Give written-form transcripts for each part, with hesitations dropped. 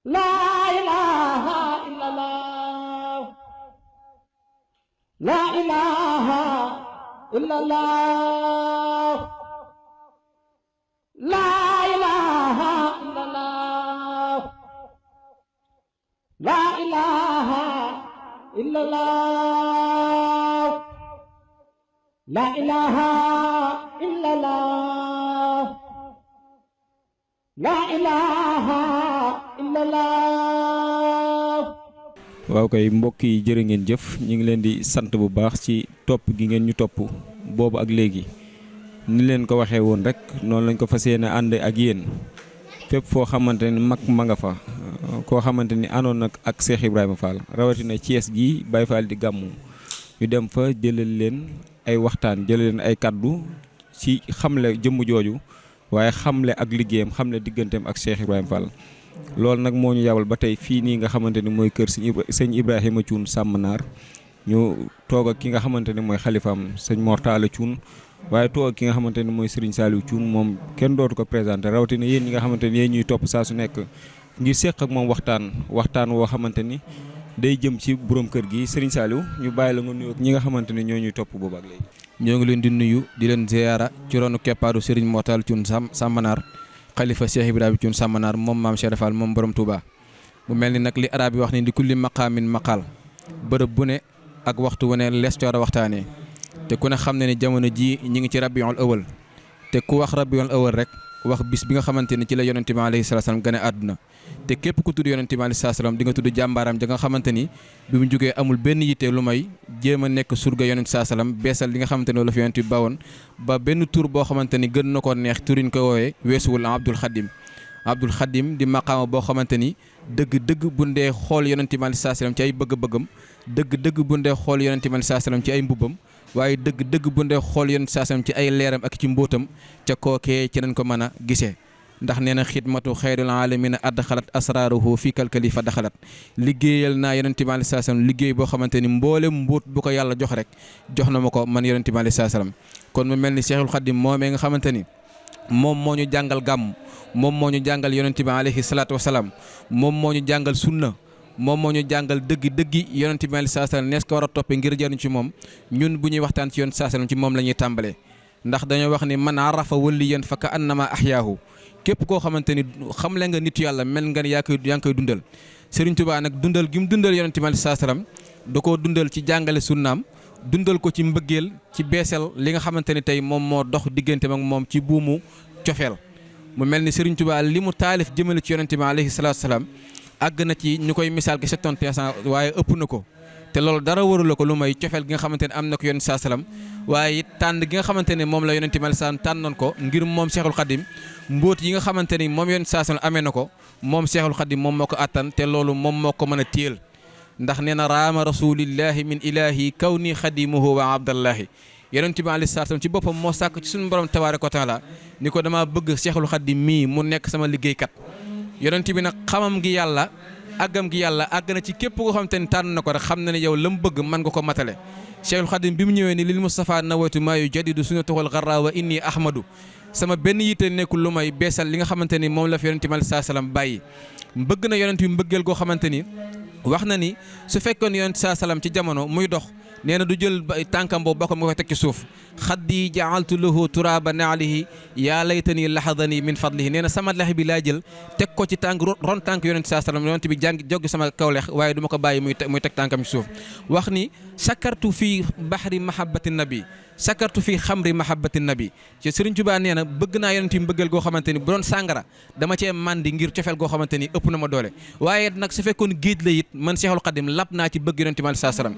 لا إله إلا الله لا إله إلا الله لا إله إلا الله لا إله إلا الله لا إله إلا الله لا إله إلا الله. waaw kay mbokk yi jërë ngeen jëf ñu ngi leen di sant bu baax ci topp gi ngeen ñu topp boobu ak léegi ni leen ko waxee woon rek noonu lañ ko fas yéene ànd ak yéen fépp foo xamante ni mag ma nga fa koo xamante ni àndoon nag ak Cheikh Ibrahima Fall rawatina Thiès gi Baye Fall di gàmmu ñu dem fa jëlal leen ay waxtaan jëlal leen ay kaddu ci xamle jëmm jooju waaye xamle ak liggéeyam xamle digganteem ak Cheikh Ibrahima Fall. loolu nag moo ñu yabal ba tey fii nii nga xamante ni mooy kër sëñ Ibrahima Thioune Sàmmanaar ñu toog ak ki nga xamante ni mooy xalifaam sëñ Mortala Thioune waaye toog ak ki nga xamante ni mooy Serigne Saliou Thioune moom kenn dootu ko présenté rawatina yéen ñi nga xamante ni yéen ñuy topp saa su nekk ngir séq ak moom waxtaan woo xamante ni day jëm ci borom kër gi Serigne Saliou ñu bàyyi la nga nuyu ak ñi nga xamante ni ñoo ñuy topp boobu ak léegi. ñoo ngi leen di nuyu di leen ziyaara ci ronu keppaaru Serigne Mortala Thioune Sàmmanaar xalifa Cheikh Ibrahima Thioune Sàmmanaar moom maam Cheikh Fall moom borom Touba mu mel ni nag li arab yi wax ni di kulli maqaamin maqaal bërëb bu ne ak waxtu wu ne lees coor a waxtaanee te ku ne xam ne ni jamono ji ñi ngi ci rabiul awal te ku wax rabiul awal rek wax bis bi nga xamante ni ci la yonente bi alayhi salaatu salaam gane àdduna te képp ku tudd yonente bi alayhi salaatu salaam di nga tudd jàmbaaram ja nga xamante ni bi mu jógee amul benn yitte lu may jéem a nekk surga yonente salaatu salaam beesal li nga xamante ni loolu la fi yonente bi bawoon ba benn tur boo xamante ni gën na ko neex turiñ ko woowee weesuwul Abdul Xadim di maqaama boo xamante ni dëgg bu ndee xool yonente bi alayhi salaatu salaam ci ay bëgg-bëggam dëgg bu ndee xool yonente bi alayhi salaatu salaam ci ay mbubbam waaye dëgg bu ndee xool yonente salaatu salaam ci ay leeram ak ci mbóotam ca kookee ci nañ ko mën a gisee ndax nee na xidmatu xayril alamina adxalat asraruhu fi kalkali fa daxalat liggéeyal naa yonente bi alayhi salaatu salaam liggéey boo xamante ni mboolem mbóot bu ko yàlla jox rek jox na ma ko man yonente bi alayhi salaatu salaam kon mu mel ni Cheikhul Khadim moomee nga xamante ni moom moo ñu jàngal gàmm moom moo ñu jàngal yonente bi alayhi salaatu wasalaam moom moo ñu jàngal sunna moom moo ñu jàngal dëggi yonente bi alayhi salaatu wasalaam nees ko war a toppee ngir jariñ ci moom ñun bu ñuy waxtaan ci yonente salaatu wasalaam ci moom la ñuy tàmbalee ndax dañoo wax ni man arafa waliyan fa ka annama ahyaahu képp koo xamante ni xamle nga nit yàlla mel nga ni yaa ngi koy dundal Serigne Touba nag dundal gi mu dundal yonente bi alayhi salaatu wasalaam da koo dundal ci jàngale sunnaam dundal ko ci mbëggeel ci beesal li nga xamante ni tey moom moo dox diggante ak moom ci buumu cofeel mu mel ni Serigne Touba li mu taalif jëmale ci yonente bi alayhi salaatu wasalaam àgg na ci ñu koy misaal ki 71 waaye ëpp na ko te loolu dara warula ko lu may cofeel gi nga xamante ne am na ko yonente saa salaam waaye it tànn gi nga xamante ne moom la yonente bi salaam tànnoon ko ngir moom Cheikhul Khadim mbóot yi nga xamante ni moom yonente saa salaam amee na ko moom Cheikhul Khadim moom moo ko attan te loolu moom moo ko mën a téyel ndax nee na raama rasulillahi min ilahi kaw ni xadimuhu wa abdallahi yonente bi alayhi salaam ci boppam moo sàkk ci suñu borom tabaaraka wa taala ni ko dama bëgg Cheikhul Khadim mii mu nekk sama liggéeykat yonente bi nag xamam gi yàlla àggam gi yàlla àgg na ci képp koo xamante ni tànn na ko rek xam na ne yow la mu bëgg mën nga ko matale Cheikhul Khadim bi mu ñëwee ni lil Mustafa nawaytu maa yu jadidu sunnatuhul gharra wa inni ahmadu sama benn yitte nekkul lu may beesal li nga xamante ni moom la fi yonente bi alayhi salaam bàyyi bëgg na yonente bi mbëggeel goo xamante ni wax na ni su fekkoon yonente salaam ci jamono muy dox nee na du jël tànkam boobu bokkam nga koy teg ci suuf xaddi jaaltu lahu turaba naalihi yaa laytani lahadani min fadlihi nee na sama lex bi laa jël teg ko ci tànk ron tànk yonente saa salaam yonente bi joggi sama kaw lex waaye du ma ko bàyyi muy teg tànkam ci suuf wax ni sakartu fii bahri mahabbati nabi sakartu fii xamri mahabbati nabi ci Serigne Touba nee na bëgg naa yonente bi mbëggeel goo xamante ni bu doon sàngara dama cee mandi ngir cofeel goo xamante ni ëpp na ma doole waaye nag su fekkoon géej la it man Cheikhul Khadim lap naa ci bëgg yonente bi saa salaam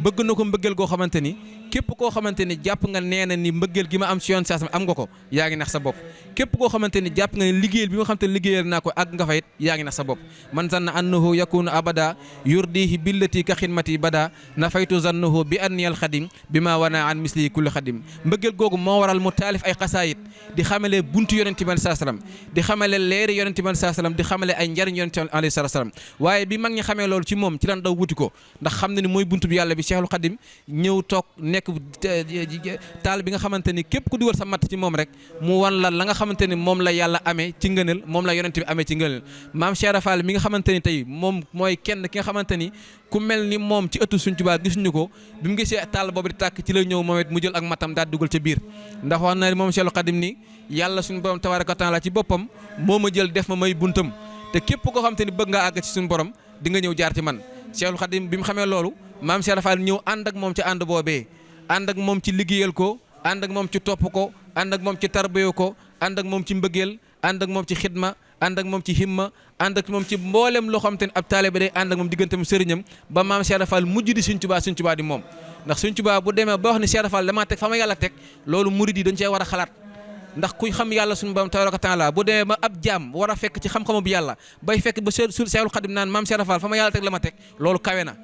bëgg na ko mbëggeel goo xamante ni képp koo xamante ni jàpp nga nee na ni mbëggeel gi ma am ci yoon saa am nga ko yaa ngi nax sa bopp képp koo xamante ni jàpp nga ne liggéeyal bi nga xamante ni liggéeyal naa ko ak nga fa it yaa ngi nax sa bopp man zanna annahu yakunu abada yurdihi billati ka xidmati bada nafaytu zannahu bi anniyal xadim bi ma wana an misli kulli xadim mbëggeel googu moo waral mu taalif ay xasaayit di xamale buntu yonente bi saa salaam di xamale leeri yonente bi saa salaam di xamale ay njariñ yonente alayhi salaam waaye bi mag ñi xamee loolu ci moom ci lan daw wuti ko ndax xam na ni mooy buntu bi yàlla bi Cheikhul Khadim ñëw toog nekk taal bi nga xamante ni képp ku dugal sa matt ci moom rek mu wan la nga xamante ni moom la yàlla amee ci ngëneel moom la yonent bi amee ci ngëneel maam Cheikh Ibra Fall mi nga xamante ni tey moom mooy kenn ki nga xamante ni ku mel ni moom ci ëttu Sëriñ Tuubaa gisuñu ko bi mu gisee taal boobu di tàkk ci la ñëw moom it mu jël ak matam daal dugal ca biir ndax wax na ni moom Cheikhul Khadim ni yàlla suñu borom tabaaraka wa taala ci boppam moo ma jël def ma may buntam te képp koo xamante ni bëgg ngaa àgg ci suñu borom di nga ñëw jaar ci man Cheikhul Khadim bi mu xamee loolu maam Cheikh Ibra Fall ñëw ànd ak moom ci ànd boobee ànd ak moom ci liggéeyal ko ànd ak moom ci topp ko ànd ak moom ci tarbiyo ko ànd ak moom ci mbëggeel ànd ak moom ci xidma ànd ak moom ci himma ànd ak moom ci mboolem loo xamante ni ab taalibe day ànd ak moom digganteem sëriñam ba maam Cheikh Ibra Fall mujj di Sëriñ Tuubaa di moom ndax Sëriñ Tuubaa bu demee ba wax ni Cheikh Ibra Fall damaa teg fa ma yàlla teg loolu murid yi dañ cee war a xalaat ndax kuy xam yàlla suñu borom tabaaraka wa taala bu demee ba ab jaam war a fekk ci xam-xamu bi yàlla bay fekk ba Seexul Xadim naan maam Cheikh Ibra Fall fa ma yàlla teg la ma teg loolu kawe na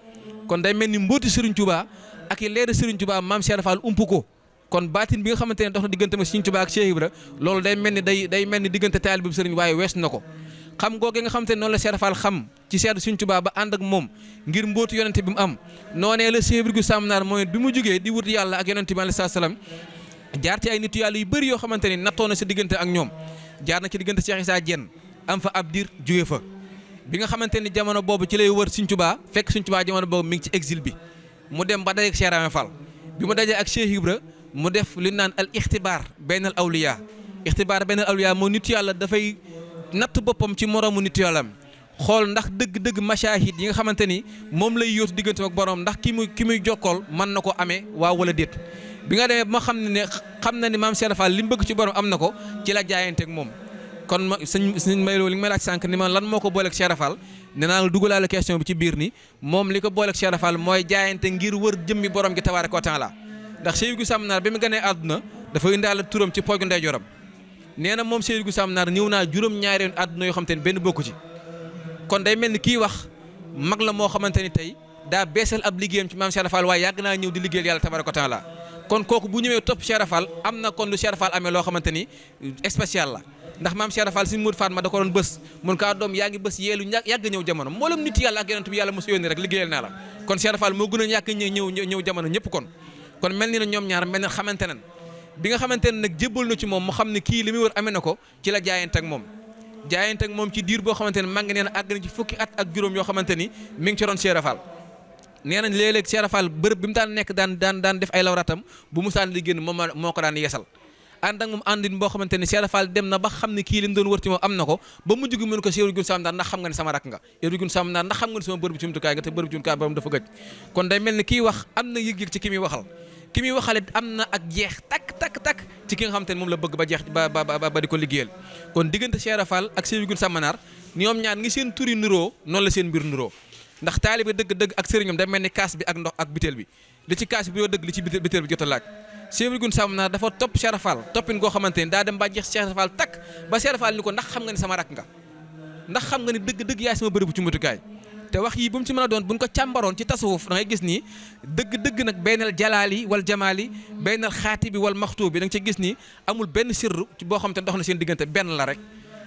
kon day mel ni mbooti Sëriñ Tuubaa ak i leeri Sëriñ Tuubaa maam Cheikh Ibra Fall ump ko kon baatin bi nga xamante ne dox na diggante ma Sëriñ Tuubaa ak Cheikh Ibra loolu day mel ni day mel ni diggante taalibe bi sëriñ waaye wees na ko xam googe nga xamante ne noonu la Cheikh Ibra Fall xam ci seedu Sëriñ Tuubaa ba ànd ak moom ngir mbootu yonente bi mu am noonee la Cheikh Ibra Sam Naar mooy bi mu jógee di wut yàlla ak yonente bi alayhi salaam jaar ci ay nitu yàlla yu bëri yoo xamante ni nattoo na sa diggante ak ñoom jaar na ci diggante Cheikh Issa Diène am fa ab diir jóge fa bi nga xamante ni jamono boobu ci lay wër Sëriñ Tuubaa fekk Sëriñ Tuubaa jamono boobu mi ngi ci exil bi mu dem ba daje ak Cheikh Ibra Fall bi mu dajee ak Cheikh Ibra mu def li naan al ixtibaar baynal awliya moo nitu yàlla dafay natt boppam ci moroomu nitu yàllam xool ndax dëgg-dëgg mashahid yi nga xamante ni moom lay yóotu diggante ak borom ndax ki muy jokkool mën na ko amee waaw wala déet bi nga demee ba ma xam na ni maam Cheikh Ibra Fall li mu bëgg ci borom am na ko ci la jaayanteeg moom kon ma sëñ Mayloo li nga may laaj sànq ni ma lan moo ko booleeg Cheikh Ibra Fall nee naa la dugalaale question bi ci biir ni moom li ko booleeg Cheikh Ibra Fall mooy jaayante ngir wër jëmmi borom gi tabaaraka wa taala ndax Cheikh Ibra Sam Naar bi mu gënee àdduna dafa indaale turam ci pooju ndeyjooram nee na moom Cheikh Ibra Sam Naar ñëw naa juróom-ñaari yoon àdduna yoo xamante ni benn bokku ci kon day mel ni kii wax mag la moo xamante ni tey daa beesal ab liggéeyam ci maam Cheikh Ibra Fall waaye yàgg naa ñëw di liggéeyal yàlla tabaaraka wa taala kon kooku bu ñëwee topp Cheikh Ibra Fall am na kon lu Cheikh Ibra Fall amee loo xamante ni spécial la ndax maam Cheikh Ibra Fall si Mouride Fatma da ko doon bës mun kaa doom yaa ngi bës yeelu yàgg ñëw jamono mboolem nit yàlla ak yonent bi yàlla mos yónni rek liggéeyal naa la kon Cheikh Ibra Fall moo gën a ñàkk ñëw jamono ñëpp kon mel ni na ñoom ñaar mel na xamante nan bi nga xamante ne nag jébbal na ci moom mu xam ne kii li muy wër amee na ko ci la jaayante ak moom ci diir boo xamante ne maa ngi nee na àgg na ci fukki at ak juróom yoo xamante ni mi ngi ci roon Cheikh Ibra Fall nee nañ léeg-léeg Cheikh Ibra Fall bërëb bi mu daan nekk daan def ay lawratam bu mu saan di génn moom moo ko daan yeesal ànd ak moom àndin boo xamante ne Cheikh Ibra Fall dem na ba xam ne kii li mu doon wër ci moom am na ko ba mujj gi mën ko Cheikh Ibra Sam Naar ndax xam nga ne sama rakk nga Ibra Sam Naar ndax xam nga ne sama bërëb ci jumtukaay nga te bërëb ci jumtukaay borom dafa gëj kon day mel ni kii wax am na yëg-yëg ci ki muy waxal it am na ak jeex takk ci ki nga xamante ne moom la bëgg ba jeex ba di ko liggéeyal kon diggante Cheikh Ibra Fall ak Cheikh Ibra Sam Naar ñoom ñaar ngi seen turi nuroo noonu la seen mbir nuroo ndax taalibe dëgg ak sëriñam day mel ni kaas bi ak ndox ak bitéel bi li ci kaas bi yoo dëgg li ci bitéel bi jot a laaj Cheikh Ibra Sam Naar dafa topp Cheikh Ibra Fall toppin goo xamante ni daa dem ba jeex Cheikh Ibra Fall takk ba Cheikh Ibra Fall ni ko ndax xam nga ni sama rakk nga ndax xam nga ni dëgg yaay sama bërëbu ci matukaay te wax yi bu mu ci mën a doon buñ ko càmbaroon ci tasawuf da ngay gis ni dëgg nag baynal jalaali wal jamaali baynal xaatibi wal maxtuub bi da nga ci gis ni amul benn sirru ci boo xam te dox na seen diggante benn la rek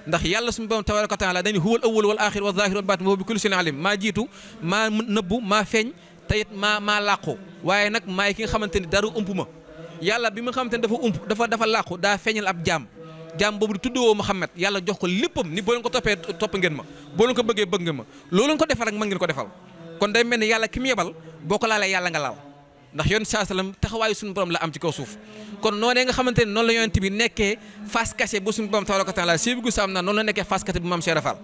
ndax yàlla suñu borom tabaaraka wa taala dañu huwal awwal wal aaxir wal zaahir wal baatin wa huwa bi kulli shay'in alim maa jiitu maa nëbbu maa feeñ te it maa làqu waaye nag maay ki nga xamante ni dara ump ma yàlla bi nga xamante ni dafa làqu daa feeñal ab jaam boobu di tuddoo Muhammad yàlla jox ko léppam ni boo leen ko toppee topp ngeen ma boo leen ko bëggee bëgg ngeen ma loolu leen ko defal rek mën ngeen ko defal kon day mel ni yàlla ki mu yebal boo ko laalee yàlla nga laal ndax yonent saa salaam taxawaayu suñu borom la am ci kaw suuf kon noonee nga xamante ne noonu la yonent bi nekkee face cachée bu suñu borom tabaaraka wa taala Cheikh Ibra Sam Naar noonu la nekkee face cachée bu maam Cheikh Ibra Fall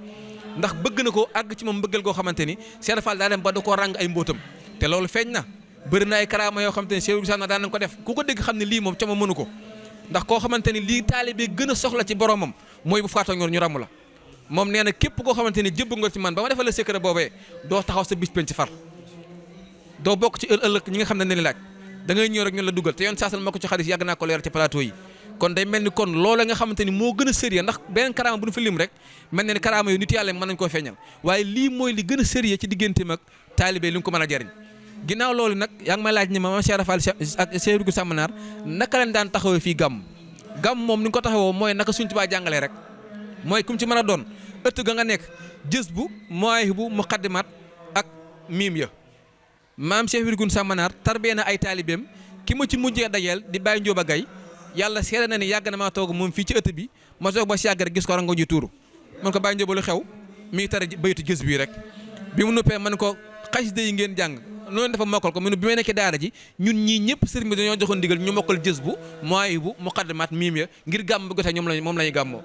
ndax bëgg na ko àgg ci moom mbëggal goo xamante ni Cheikh Ibra Fall daa dem ba da koo ràng ay mbóotam te loolu feeñ na bëri na ay karaama yoo xamante ni Cheikh Ibra Sam Naar daan nañ ko def ku ko dégg xam ne lii moom ca ma mënu ko ndax koo xamante ni lii taalibe gën a soxla ci boromam mooy bu faatoo ñu ràmm la moom nee na képp koo xamante ni jëbb nga ci man ba ma defal la secret boobee doo taxaw sa bis penc ci far doo bokk ci ëllëg ñi nga xam ne ne laaj da ngay ñëw rek ñun la dugal te yoon saasal moo ko ci xadis yàgg naa ko leer ci plateau yi kon day mel ni kon loola nga xamante ni moo gën a sérieux ndax beneen karaama bu ñu fa lim rek mel na ni karaama yu nit yàlla mën nañ koo feeñal waaye lii mooy li gën a sérieux ci digganteem ak taalibe li nga ko mën a jariñ ginnaaw loolu nag yaa ngi may laaj ni ma Cheikh Ibra Fall ak Cheikh Ibra Sam Naar naka lañ daan taxawee fii gàmm moom ni nga ko taxawoo mooy naka Sëriñ Tuubaa jàngalee rek mooy kum ci mën a doon ëtt ga nga nekk jës bu mooy bu muqaddimaat ak miim ya maam Cheikh Ibra Sam Naar tarbee na ay taalibeem ki ma ci mujjee dajeel di Baye Ndioba Gaye yàlla seere na ni yàgg na maa toog moom fii ci ëtt bi ma toog ba si yàgg rek gis ko rango ji tuuru man ko Baye Ndioba lu xew mi ngi tara baytu gës bii rek bi mu nuppee man ko xasida yi ngeen jàng noonu dafa mokkal ko mu ne bi may nekkee daara ji ñun ñii ñëpp sëriñ bi dañoo joxoon ndigal ñu mokkal jës bu mooy bu muqaddimaat miim ya ngir gàmm bu gotee moom la ñuy gàmmoo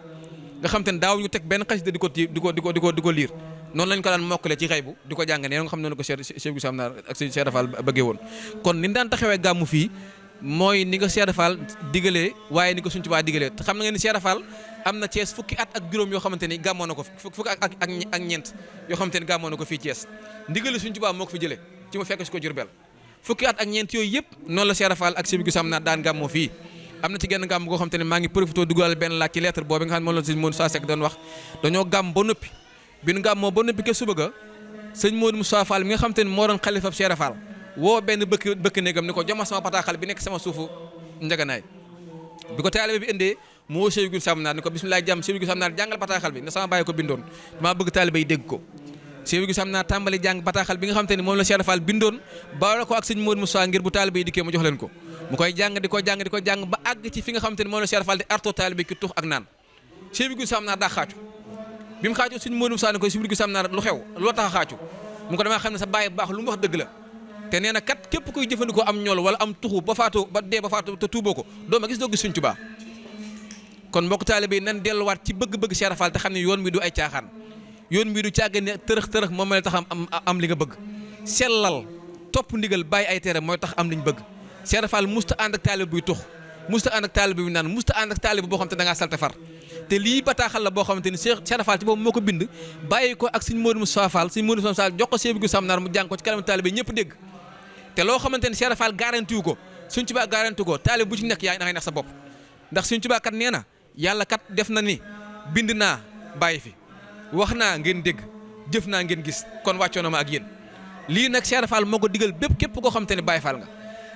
nga xam te ne daaw ñu teg benn xasida di ko liir noonu lañ ko daan mokkale ci xëy bu di ko jàng ne nga xam ne ko Cheikh Gu Samnar ak Cheikh Rafal bëggee woon kon ni daan taxawee gàmmu fii mooy ni ko Cheikh Rafal digalee waaye ni ko Sëriñ Tuubaa digalee te xam na ngeen ni Cheikh Rafal am na Thiès fukki at ak juróom yoo xamante ni gàmmoo na ko fukki ak ñeent yoo xamante ni gàmmoo na ko fii Thiès ndigale Sëriñ Tuubaa moo ko fi jëlee ci ma fekk si ko Jurbel fukki at ak ñeent yooyu yëpp noonu la Cheikh Rafal ak Cheikh Gu Samnar daan gàmmoo fii am na ci genn gàmm goo xamante ne maa ngi profité dugalal benn laaj ci lettre boobu nga xam ne moom la sëñ Modou Seck doon wax dañoo gàmm ba noppi bi nu gàmmoo ba noppi ke suba ga sëñ Modou Moussa Fall mi nga xamante ne moo doon xalifa Cheikh Rafal woo benn bëkk néegam ni ko jox ma sama bataaxal bi nekk sama suufu njaganaay bi ko taalibe bi indee mu woo Cheikh Gu Samnar ni ko bismillah jàmm Cheikh Gu Samnar jàngal bataaxal bi ne sama bàyyi ko bindoon damaa bëgg taalibe yi dégg ko Cheikh Gu Samnar tàmbali jàng bataaxal bi nga xamante ne moom la Cheikh Rafal bindoon baala ko ak sëñ Modou Moussa ngir bu taalibe yi dikkee mu jox leen ko mu koy jàng di ko jàng ba àgg ci fi nga xamante ne moom la Cheikh Rafal di arto taalibe ki tux ak naan Cheikh Gu Samnar daa xaacu bi mu xaacu sëñ Modou Moussa ni ko Cheikh Gu Samnar lu xew loo tax a xaacu mu ko damaa xam ne sa bàyyi bu baax lu mu wax dëgg la te nee na kat képp kuy jëfandikoo am ñool wala am tuxu ba faatu ba dee ba faatu te tuuboo ko doo ma gis doo gis Sëriñ Tuubaa kon mbokk taalibe yi nan delluwaat ci bëgg-bëgg Cheikh Rafal te xam ne yoon bi du ay caaxaan yoon bi du càggane tërëx moom la tax am li nga bëgg sellal topp ndigal bàyyi ay tere mooy tax am liñ bëgg Cheikh Rafal musta ànd ak taalibe buy tux musta ànd ak taalibe buy naan musta ànd ak taalibe boo xam te da ngaa salte far te lii bataaxal la boo xamante ni Cheikh Rafal ci boobu moo ko bind bàyyi ko ak sëñ Modou Moussa Fall sëñ Modou Moussa Fall jox ko Cheikh Gu Samnar mu jàng ko ci kanam taalibe ñëpp dégg te loo xamante ni Cheikh Rafal garanti wu ko Sëriñ Tuubaa garanti ko taalibe bu ci nekk yaa ngi nax sa bopp ndax Sëriñ Tuubaa kat nee na yàlla kat def na ni bind naa bàyyi fi wax naa ngeen dégg jëf naa ngeen gis kon wàccoo na ma ak yéen lii nag Cheikh Rafal moo ko digal bépp képp koo xamante ne Baye Fall nga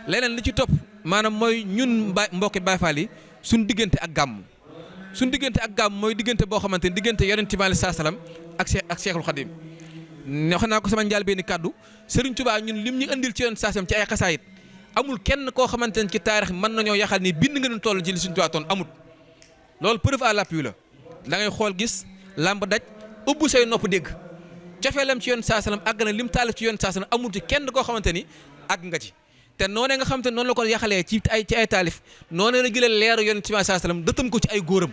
leneen li ci topp maanaam mooy ñun mbokki Baye Fall yi suñ diggante ak gàmm mooy diggante boo xamante ni diggante Yonent bi sallallahu alayhi wasallam ak Cheikhul Khadim wax naa ko sama njaal benn kàddu Serigne Touba ñun lim ñu andil ci yoon saasam ci ay xasaayit amul kenn koo xamante ne ci taarix mën nañoo yaxal ni bind nga doon toll ci li Serigne Touba toon amut loolu preuve à l'appui la da ngay xool gis làmb daj ubbu say nopp dégg cofeelam ci yoon saasam àgg na lim taalif ci yoon saasam amul ci kenn koo xamante ni àgg nga ci te noonee nga xamante ne noonu la ko yaxalee ci ay taalif noonee la jëlee leeru yoon ci saasam dëttam ko ci ay góoram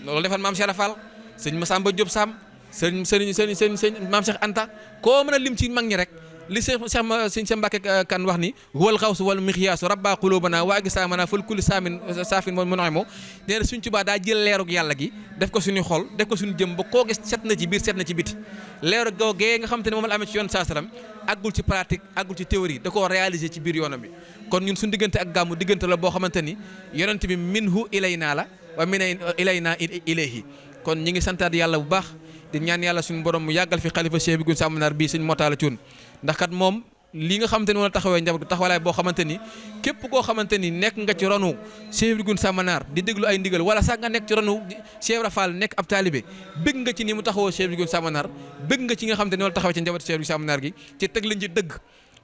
loolu defal maam Cheikh Rafal sëñ Massamba Diop Sam sëñ maam Cheikh Anta koo mën a lim ci mag ñi rek li sëñ Mbàkke kan wax ni wal xawsu wal mixyaasu rabba qulubana waa gi saamana ful kulli saafin mu noy moo nee na Sëñ Tuubaa daa jël leerug yàlla gi def ko suñu xol def ko suñu jëm ba koo gis set na ci biir set na ci biti leerug googee nga xam te ne moom la amee ci yoon saasaram àggul ci pratique àggul ci théorie da koo réaliser ci biir yoonam bi kon ñun suñu diggante ak gàmmu diggante la boo xamante ni yonent bi minhu ilaynaa la wa min ilaynaa ilayhi kon ñi ngi santaat yàlla bu baax di ñaan yàlla suñu borom mu yàggal fi xalifa Cheikh Gu Samnar bii Sëñ Mortalla Thioune ndax kat moom li nga xamante ni moom la taxawee njaboot taxawalaay boo xamante ni képp koo xamante ni nekk nga ci ronu Cheikh Gu Samnar di déglu ay ndigal wala sax nga nekk ci ronu Cheikh Rafal nekk ab taalibe bëgg nga ci ni mu taxawoo Cheikh Gu Samnar bëgg nga ci nga xamante ni moom la taxawee ci njaboot Cheikh Gu Samnar gi ci teg leen ci dëgg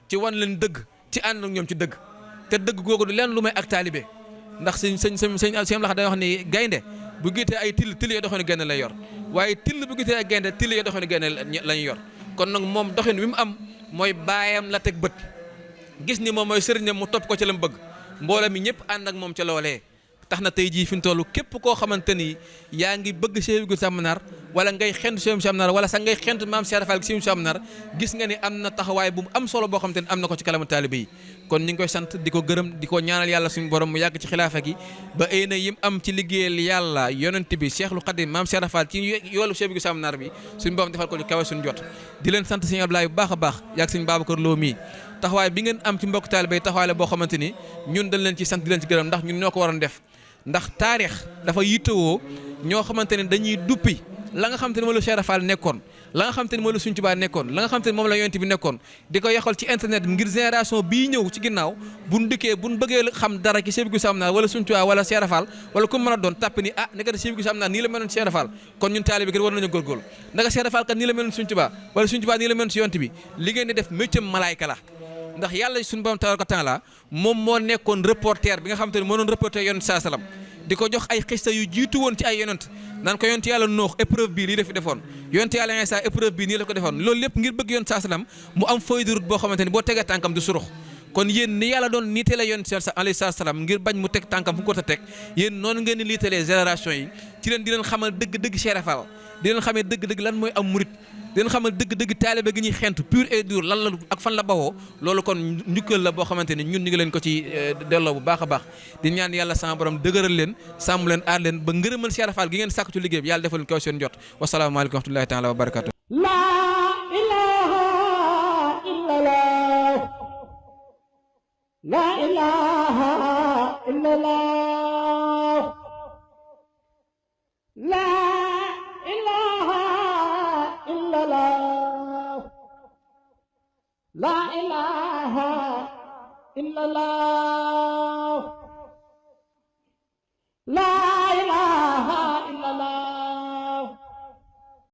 ci wan leen dëgg ci ànd ak ñoom ci dëgg te dëgg googu du leen lu may ak taalibe ndax sëñ laxa day wax ni gaynde bu gisee ay till yoo doxee genn lay yor waaye till bu gisee ay gaynde till yoo doxee genn la ñuy yor kon nag moom doxin wi mu am mooy baayam la teg bët gis ni moom mooy sëriñam mu topp ko ca la mu bëgg mbooloo mi ñëpp ànd ak moom ca loolee tax na tey jii fi mu toll képp koo xamante ni yaa ngi bëgg Cheikh Gu Samnar wala ngay xentu Cheikh Gu Samnar wala sax ngay xentu maam Cheikh Rafal Cheikh Gu Samnar gis nga ni am na taxawaay bu am solo boo xamante ni am na ko ci kalamu taalibe yi kon ñu ngi koy sant di ko gërëm di ko ñaanal yàlla suñu borom mu yàgg ci xilaafa gi ba ay na yim am ci liggéeyal yàlla yonent bi Cheikhul Khadim maam Cheikh Rafal ci yoolu Cheikh Gu Samnar bi suñu borom defal ko ci kawe suñu jot di leen sant sëñ Ablaye bu baax a baax yàgg sëñ Babacar Lo mii taxawaay bi ngeen am ci mbokk taalibe yi taxawaay la boo xamante ni ñun dañ leen ci sant di leen ci gërëm ndax ñun ñoo ko waroon def ndax taarix dafa yittewoo ñoo xamante ne dañuy duppi la nga xamante ne moom la Cheikh Rafal nekkoon la nga xamante ne moom la Sëñ Tuubaa nekkoon la nga xamante ne moom la yonent bi nekkoon di ko yaxal ci internet ngir génération bii ñëw ci ginnaaw buñ dikkee buñ bëggee xam dara ci Cheikh Gu Samnar wala Sëñ Tuubaa wala Cheikh Rafal wala ku mën a doon tàpp ni naka Cheikh Gu Samnar nii la meloon Cheikh Rafal kon ñun taalibe bi kat war nañu góorgóorlu naka Cheikh Rafal kat nii la meloon Sëñ Tuubaa wala Sëñ Tuubaa nii la meloon ci yonent bi li ngeen di def méccam malaayka la ndax yàlla suñu borom tabaaraka taala moom moo nekkoon reporter bi nga xamante ne moo doon reporter yonent saa salaam di ko jox ay xista yu jiitu woon ci ay yonent naan ko yonent yàlla noox épreuve bii lii la fi defoon yonent yàlla Iisaa épreuve bii nii la ko defoon loolu lépp ngir bëgg yonent saa salaam mu am feuille de route boo xamante ni boo tegee tànkam du surux kon yéen ni yàlla doon niitalee yonent alayhi salaam ngir bañ mu teg tànkam fu ko ta teg yéen noonu ngeen di niitalee génération yi ci leen di leen xamal dëgg-dëgg Cheikh Fall di leen xamee dëgg-dëgg lan mooy am murit di leen xamal dëgg-dëgg taalibe gi ñuy xentu pur et dur lan la ak fan la bawoo loolu kon njukkal la boo xamante ni ñun ñu ngi leen ko ci delloo bu baax a baax di ñaan yàlla sama borom dëgëral leen sàmm leen aar leen ba ngërëmal Cheikh Fall gi ngeen sàkk ci liggéey bi yàlla defal leen kaw seen jot wasalaamaaleykum wa rahmatullahi taala wa barakatu La ilaha illallah La ilaha illallah La ilaha illallah